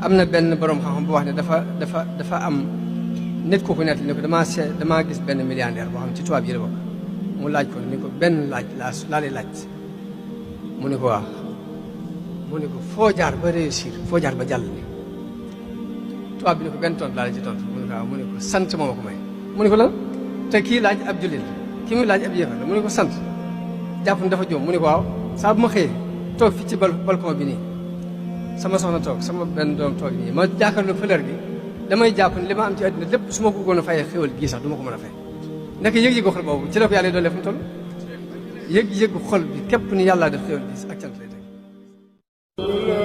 am na benn borom xam-xam bu wax ne dafa am nit kooku nekk ni ko damaa gis benn milliardaire boo xam ci tubaab yi la bokk mu laaj ko ni ko benn laaj laa lay laaj mu ne ko waaw mu ne ko foo jaar ba réussir foo jaar ba jàll ni tubaab bi ne ko benn tontu laa la ci tontu mu ne ko waaw mu ne ko sant moo ma ko may mu ne ko lan te kii laaj ab jullit kii muy laaj ab yéefar la mu ne ko sant jàpp ne dafa jóom mu ne ko waaw saa bu ma xëyee toog fi ci balcon bi nii sama soxna toog sama benn doom toog nii ma jàkkaarloo fleur gi damay jàpp ne li ma am ci àddina lépp su ma ko bëggoon a fayee xéwal gii sax du ma ko mën a fay nekk yëg-yëgu xol boobu ci la ko yàlla doon def mu toll yëg-yëgu xol bi képp ni yàlla def xéwal bi ak cant lay teg